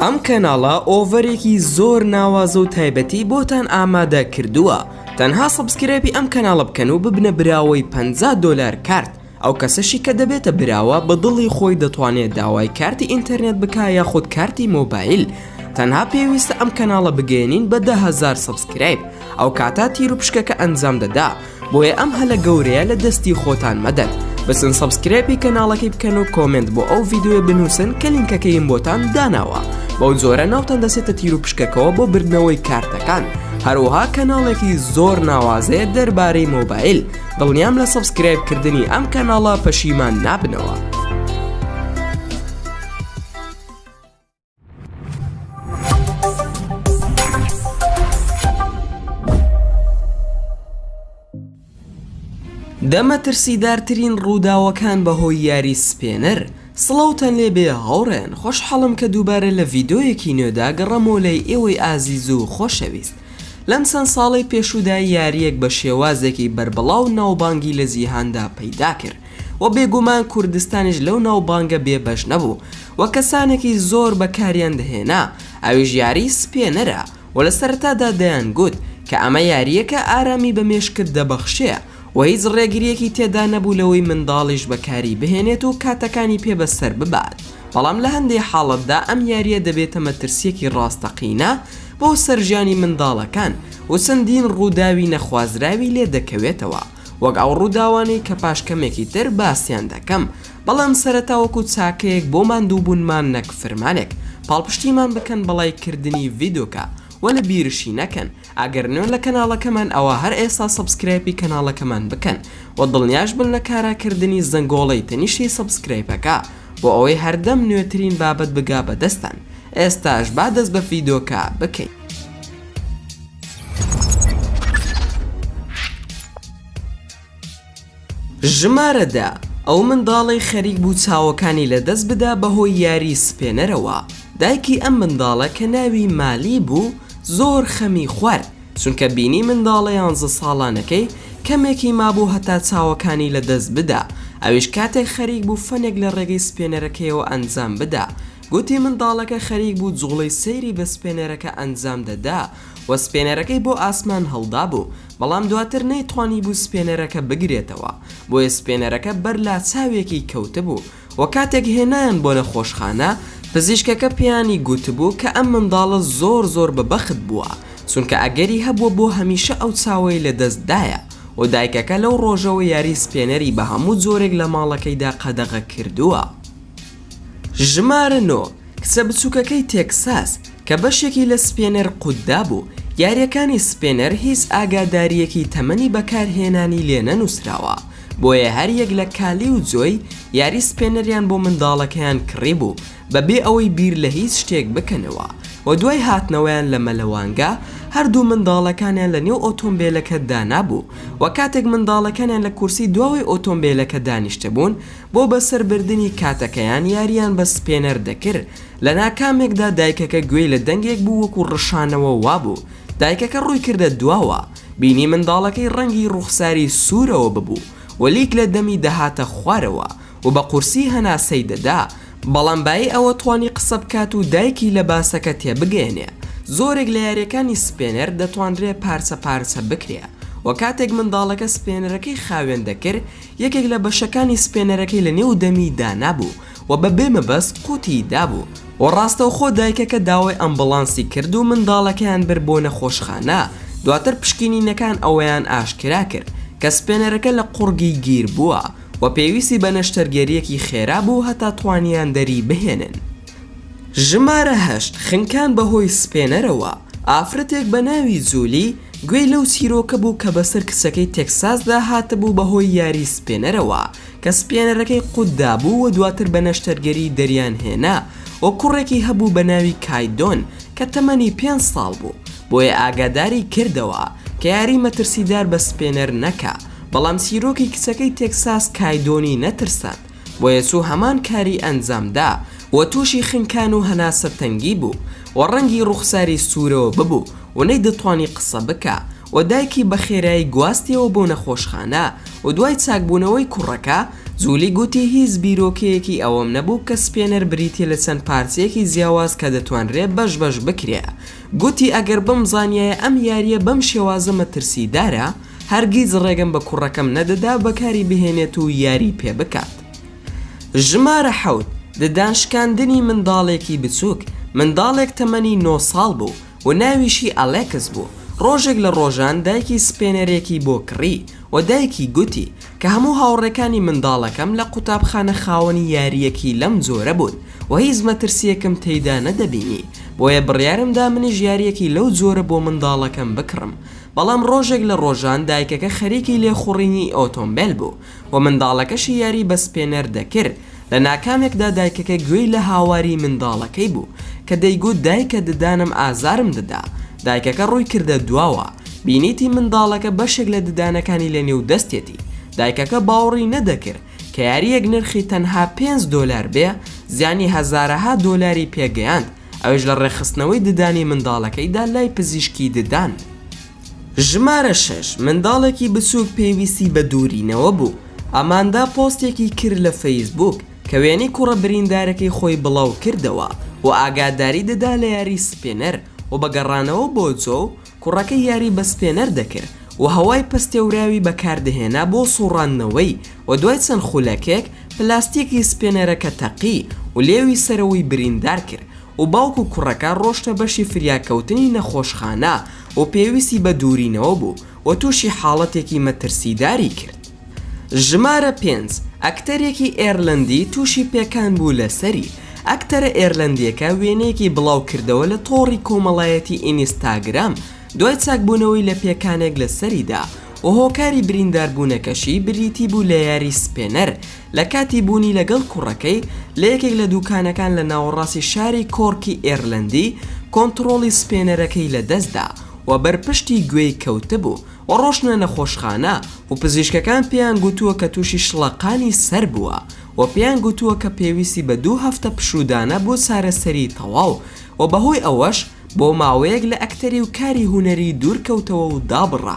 ئەم کەناڵە offer ێکی زۆر ناوازە و تایبەتی بۆتان ئامادە کردووە تەنها subscribe ی ئەم کەناڵە بکەن و ببنە براوەی 50 دۆلار کارت ئەو کەسەشی کە دەبێتە براوە بە دڵی خۆی دەتوانێت داوای کارتی ئینتەرنێت بکا یاخود کارتی مۆبایل تەنها پێویستە ئەم کەناڵە بگەیەنین بە 10,000 subscribe ئەو کاتە تیر و پشکەکە ئەنجام دەدا بۆیە ئەم هەلە گەورەیە لە دەستی خۆتان مەدەن بچن subscribe ی کەناڵەکەی بکەن و comment بۆ ئەو ڤیدیۆیە بنووسن کە لینکەکەیم بۆتان داناوە بەو جۆرە ناوتان دەچێتە تیر و پشکەکەوە بۆ بردنەوەی کارتەکان هەروەها کەناڵێکی زۆر ناوازەیە دەربارەی مۆبایل دڵنیام لە subscribe کردنی ئەم کەناڵە پەشیمان نابنەوە. دە مەترسیدارترین ڕووداوەکان بەهۆی یاری spinner سڵاوتان لێبێ هاوڕێیان خۆشحاڵم کە دووبارە لە ڤیدۆیەکی نوێدا گەڕامەوە لای ئێوەی ئازیز و خۆشەویست لەم چەند ساڵەی پێشوودا یارییەک بە شێوازێکی بەربڵاو ناوبانگی لە جیهاندا پەیدا کرد و بێگومان کوردستانیش لەو ناوبانگە بێ بەش نەبوو و کەسانێکی زۆر بەکاریان دەهێنا ئەویش یاری spinner ە و لە سەرەتادا دەیانگوت کە ئەمە یارییەکە ئارامی بە مێشکت دەبەخشێ و هیچ ڕێگرییەکی تێدا نەبوو لەوەی منداڵیش بەکاری بهێنێت و کاتەکانی پێ بەسەر ببات بەڵام لە هەندێ حاڵەتدا ئەم یارییە دەبێتە مەترسییەکی ڕاستەقینە بۆ سەر ژیانی منداڵەکان و چەندین ڕووداوی نەخوازراوی لێ دەکەوێتەوە وەک ئەو ڕووداوانەی کە پاش کەمێکی تر باسیان دەکەم بەڵام سەرەتا وەکو چاکەیەک بۆ ماندووبوونمان نەک فرمانێک پاڵپشتیمان بکەن بە ڵایک کردنی ڤیدۆکە وە لە بیرشی نەکەن ئەگەر نوێن لە کەناڵەکەمان ئەوا هەر ئێستا subscribe ی کەناڵەکەمان بکەن وە دڵنیاش بن لە کارا کردنی زەنگۆڵەی تەنیشتی subscribe ەکە بۆ ئەوەی هەردەم نوێترین بابەت بگا بە دەستتان ئێستاش با دەست بە ڤیدۆکە بکەین. ژمارە دە، ئەو منداڵەی خەریک بوو چاوەکانی لەدەست بدا بەهۆی یاری spinner ەوە، دایکی ئەم منداڵە کە ناوی مالی بوو زۆر خەمی خوارد، چونکە بینی منداڵە یانزە ساڵانەکەی کەمێکی مابوو هەتا چاوەکانی لەدەست بدا، ئەویش کاتێک خەریک بوو fun ێک لە ڕێگەی spinner ەکەیەوە ئەنجام بدا، گوتی منداڵەکە خەریک بوو جوڵەی سەیری بە spinner ەکە ئەنجام دەدا و spinner ەکەی بۆ ئاسمان هەڵدابوو، بەڵام دواتر نەیتوانیبوو spinner ەکە بگرێتەوە، بۆیە spinner ەکە بەر لاچاوێکی کەوتبوو و کاتێک هێنایان بۆ نەخۆشخانە، پزیشکەکە پێیانی گوتبوو کە ئەم منداڵە زۆر زۆر بە بەخت بووە، چونکە ئەگەری هەبووە بۆ هەمیشە ئەو چاوەی لەدەست دایە و دایکەکە لەو ڕۆژەوە یاری spinner ی بە هەموو جۆرێک لە ماڵەکەیدا قەدەغە کردووە. ژمارە نۆ، کچە بچووکەکەی تێکساس، کە بەشێکی لە spinner قوتدابوو، یارییەکانی spinner هیچ ئاگادارییەکی تەمەنی بەکارهێنانی لێ نەنووسراوە، بۆیە هەریەک لە کالی و جۆی یاری spinner یان بۆ منداڵەکەیان کڕیبوو بەبێ ئەوەی بیر لە هیچ شتێک بکەنەوە و دوای هاتنەوەیان لە مەلەوانگە هەردوو منداڵەکانیان لە نێو ئۆتۆمبێلەکە دانابوو و کاتێک منداڵەکانیان لە کورسی دواوەی ئۆتۆمبێلەکە دانیشتبوون بۆ بەسەر بردنی کاتەکەیان یاریان بە spinner دەکرد، لە ناکامێکدا دایکەکە گوێی لە دەنگێک بوو وەکو ڕشانەوە وابوو، دایکەکە ڕووی کردە دواوە، بینی منداڵەکەی ڕەنگی ڕووخساری سوورەوە ببوو و لیک لە دەمی دەهاتە خوارەوە و بە قورسی هەناسەی دەدا، بەڵام بایی ئەوە توانی قسە بکات و دایکی لە باسەکە تێبگەیەنێ. زۆرێک لە یاریەکانی spinner دەتوانرێ پارچە پارچە بکرێ و کاتێک منداڵەکە spinner ەکەی خاوێن دەکرد یەکێک لە بەشەکانی spinner ەکەی لە نێو دەمی دانابوو و بە بێ مەبەست قوتی دابوو و ڕاستەوخۆ دایکەکە داوای ئەمبڵانسی کرد و منداڵەکەیان برد بۆ نەخۆشخانە، دواتر پشکینینەکان ئەوەیان ئاشکرا کرد کە spinner ەکە لە قوڕگی گیر بووە و پێویستی بە نەشتەرگەرییەکی خێرا بوو هەتا توانیان دەری بهێنن. ژمارە هەشت، خنکان بەهۆی spinner ەوە، ئافرەتێک بە ناوی جولی گوێی لەو چیرۆکە بوو کە بەسەر کچەکەی تێکساسدا هاتبوو بەهۆی یاری spinner ەوە کە spinner ەکەی قوت دابوو و دواتر بە نەشتەرگەری دەریان هێنا و کوڕێکی هەبوو بە ناوی کایدۆن کە تەمەنی پێنج ساڵ بوو بۆیە ئاگاداری کردەوە کە یاری مەترسیدار بە spinner نەکا بەڵام چیرۆکی کچەکەی تێکساس کایدۆنی نەترساند بۆیە چوو هەمان کاری ئەنجام دا و تووشی خنکان و هەناسە تەنگی بوو و ڕەنگی ڕووخساری سوورەوە ببوو و نەیدەتوانی قسە بکا و دایکی بە خێرایی گواستیەوە بۆ نەخۆشخانە و دوای چاکبوونەوەی کوڕەکە. جولی گوتی هیچ بیرۆکەیەکی ئەوەم نەبوو کە spinner بریتیە لە چەند پارچەیەکی جیاواز کە دەتوانرێ بەش بەش بکرێ. گوتی ئەگەر بمزانیایە ئەم یارییە بەم شێوازە مەترسیدارە، هەرگیز ڕێگەم بە کوڕەکەم نەدەدا بەکاری بهێنێت و یاری پێ بکات. ژمارە حەوت، ددان شکاندنی منداڵێکی بچووک، منداڵێک تەمەنی نۆ ساڵ بوو و ناویشی ئەلێکس بوو، ڕۆژێک لە ڕۆژان دایکی spinner ێکی بۆ کڕی و دایکی گوتی کە هەموو هاوڕێکانی منداڵەکەم لە قوتابخانە خاوەنی یارییەکی لەم جۆرە بوون و هیچ مەترسییەکم تێیدا نەدەبینی بۆیە بڕیارم دا منیش یارییەکی لەو جۆرە بۆ منداڵەکەم بکڕم بەڵام ڕۆژێک لە ڕۆژان دایکەکە خەریکی لێخوڕینی ئۆتۆمبێل بوو و منداڵەکەشی یاری بە spinner دەکرد، لە ناکامێکدا دایکەکە گوێی لە هاواری منداڵەکەی بوو کە دەیگوت دایکە ددانم ئازارم دەدا، دایکەکە ڕووی کردە دواوە بینیتی منداڵەکە بەشێک لە ددانەکانی لە نێو دەستێتی، دایکەکە باوڕی نەدەکرد کە یارییەک نرخی تەنها پێنج دۆلار بێ زیانی هەزارەها دۆلاری پێگەیاند، ئەویش لە ڕێکخستنەوەی ددانی منداڵەکەیدا لای پزیشکی ددان. ژمارە شەش، منداڵێکی بچووک پێویستی بە دوورینەوە بوو، ئەماندا پۆستێکی کرد لە فەیسبووک کە وێنەی کوڕە بریندارەکەی خۆی بڵاو کردەوە و ئاگاداری دەدا لە یاری spinner و بە گەڕانەوە بۆ جۆو کوڕەکەی یاری بە spinner دەکرد و هەوای پەستێوراوی بەکاردەهێنا بۆ سوڕاندنەوەی و دوای چەند خولەکێک پلاستیکی spinner ەکە تەقی و لێوی سەرەوەی بریندار کرد و باوک و کوڕەکە ڕۆشتە بەشی فریاکەوتنی نەخۆشخانە و پێویستی بە دوورینەوە بوو و تووشی حاڵەتێکی مەترسیداری کرد. ژمارە پێنج، ئەکتەرێکی ئێرلەندی تووشی پێکان بوو لە سەری، ئەکتەرە ئێرلەندییەکە وێنەیەکی بڵاوکردەوە لە تۆڕی کۆمەڵایەتی ئینستاگرام دوای چاکبوونەوەی لە پێکانێک لە سەریدا و هۆکاری برینداربوونەکەشی بریتی بوو لە یاری spinner لە کاتی بوونی لەگەڵ کوڕەکەی لە یەکێک لە دووکانەکان لە ناوەڕاستی شاری کۆرکی ئێرلەندی کۆنتڕۆڵی spinner ەکەی لەدەستدا و بەر پشتی گوێی کەوتبوو و ڕۆشتنە نەخۆشخانە و پزیشکەکان پێیان گوتووە کە تووشی شڵەقانی سەر بووە و پێیان گوتووە کە پێویستی بە دوو هەفتە پشوودانە بۆ چارەسەری تەواو و بەهۆی ئەوەش بۆ ماوەیەک لە ئەکتەری و کاری هونەری دوورکەوتەوە و دابڕا.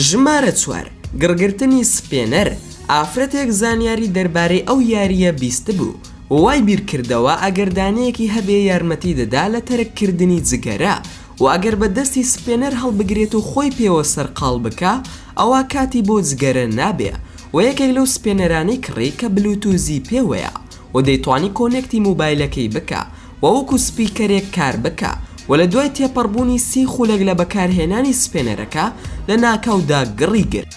ژمارە چوار، گڕگرتنی spinner، ئافرەتێک زانیاری دەربارەی ئەو یارییە بیستبوو و وای بیرکردەوە ئەگەر دانەیەکی هەبێ یارمەتی دەدا لە تەرک کردنی جگەرە و ئەگەر بە دەستی spinner هەڵبگرێت و خۆی پێوە سەرقاڵ بکا ئەوا کاتی بۆ جگەرە نابێ و یەکێک لەو spinner انەی کڕی کە بلوتوزی پێوەیە و دەیتوانی connect ی مۆبایلەکەی بکا و وەکو speaker ێک کار بکا و لە دوای تێپەڕبوونی سی خولەک لە بەکارهێنانی spinner ەکە لە ناکاودا گڕی گرت.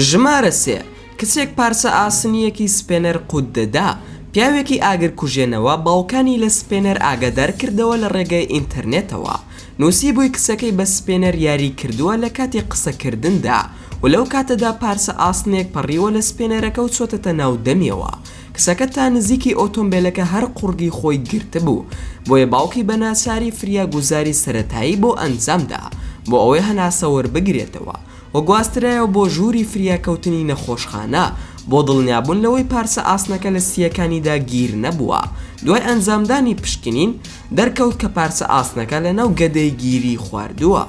ژمارە سێ، کچێک پارچە ئاسنییەکی spinner قوت دەدا، پیاوێکی ئاگرکوژێنەوە باوکانی لە spinner ئاگادار کردەوە لە ڕێگای ئینتەرنێتەوە نووسیبووی کچەکەی بە spinner یاری کردووە لە کاتی قسەکردندا و لەو کاتەدا پارچە ئاسنێک پەڕیوە لە spinner ەکە و چۆتەتە ناو دەمیەوە کچەکە تا نزیکی ئۆتۆمبێلەکە هەر قوڕگی خۆی گرتبوو، بۆیە باوکی بە ناچاری فریاگوزاری سەرەتایی بۆ ئەنجامدا بۆ ئەوەی هەناسە وەربگرێتەوە و گواسترایەوە بۆ ژووری فریاکەوتنی نەخۆشخانە بۆ دڵنیابوون لەوەی پارچە ئاسنەکە لە سییەکانیدا گیر نەبووە. دوای ئەنجامدانی پشکنین، دەرکەوت کە پارچە ئاسنەکە لەناو گەدەی گیری خواردووە.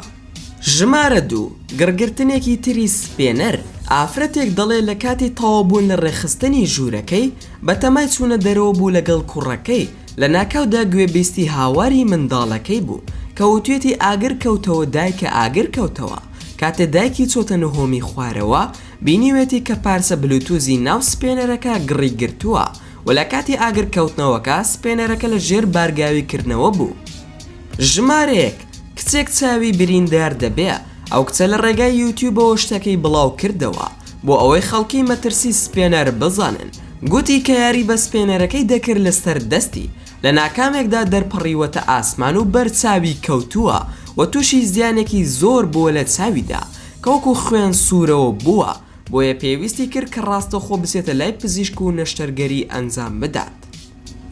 ژمارە دوو، گڕگرتنێکی تری spinner، ئافرەتێک دەڵێ لە کاتی تەواوبوون لە ڕێکخستنی ژوورەکەی، بەتەمای چوونە دەرەوە بوو لەگەڵ کوڕەکەی، لەناکاودا گوێبیستی هاواری منداڵەکەی بوو، کە وتویەتی ئاگر کەوتەوە دایکە ئاگر کەوتەوە، کاتێ دایکی چۆتە نهۆمی خوارەوە، بینیوێتی کە پارچە بلوتوزی ناو spinner ەکە گڕی گرتووە و لە کاتی ئاگر کەوتنەوەکە spinner ەکە لە ژێر بارگاوی کردنەوە بوو. ژمارە یەک، کچێک چاوی بریندار دەبێ، ئەو کچە لە ڕێگای یوتیوبەوە شتەکەی بڵاو کردەوە بۆ ئەوەی خەڵکی مەترسی spinner بزانن، گوتی کە یاری بە spinner ەکەی دەکرد لەسەر دەستی، لە ناکامێکدا دەرپەڕیوەتە ئاسمان و بەر چاوی کەوتووە و تووشی زیانێکی زۆر بووە لە چاویدا کە وەکو خوێن سوورەوە بووە، بۆیە پێویستی کرد کە ڕاستەوخۆ بچێتە لای پزیشک و نەشتەرگەری ئەنجام بدات.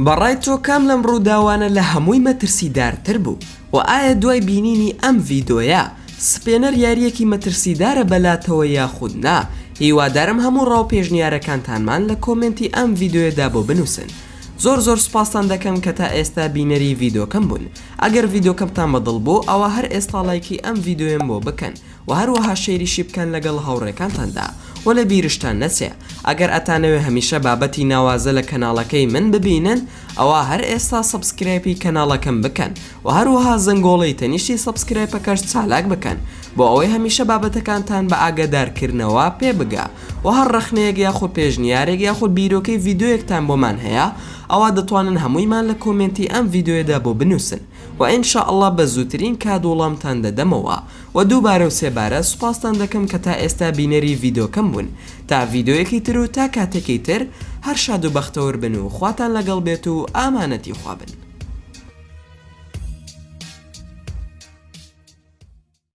بەڕای تۆ کام لەم ڕووداوانە لە هەمووی مەترسیدارتر بوو؟ وە ئایا دوای بینینی ئەم ڤیدۆیە spinner یاریەکی مەترسیدارە بەلاتەوە یاخود نا؟ هیوادارم هەموو ڕاو پێشنیارەکانتانمان لە comment ی ئەم ڤیدۆیەدا بۆ بنوسن زۆر زۆر سوپاستان دەکەم کە تا ئێستا بینەری ڤیدۆکەم بوون ئەگەر ڤیدۆکەمتان بەدڵ بوو ئەوا هەر ئێستا ڵایکی ئەم ڤیدۆیەم بۆ بکەن وە هەروەها share یشی بکەن لەگەڵ هاوڕێکانتاندا. وە لە بیرشتان نەچێ ئەگەر ئەتانەوێ هەمیشە بابەتی ناوازە لە کەناڵەکەی من ببینن ئەوا هەر ئێستا subscribe ی کەناڵەکەم بکەن وە هەروەها زەنگۆڵەی تەنیشتی subscribe ەکەش چالاک بکەن بۆ ئەوەی هەمیشە بابەتەکانتان بە ئاگادارکردنەوە پێ بگا وە هەر ڕەخنەیەک یاخود پێشنیارێک یاخود بیرۆکەی ڤیدۆیەکتان بۆمان هەیە ئەوا دەتوانن هەموویمان لە comment ی ئەم ڤیدۆیەدا بۆ بنوسن وە ان شاء اللە بە زووترین کات وڵامتان دەدەمەوە وە دووبارە و سێبارە سوپاستان دەکەم کە تا ئێستا بینەری ڤیدۆکەم بوون تا ڤیدۆیەکی تر و تا کاتێکی تر هەر شاد و بەختەوەر بن و خواتان لەگەڵ بێت و ئامانەتی خوا بن.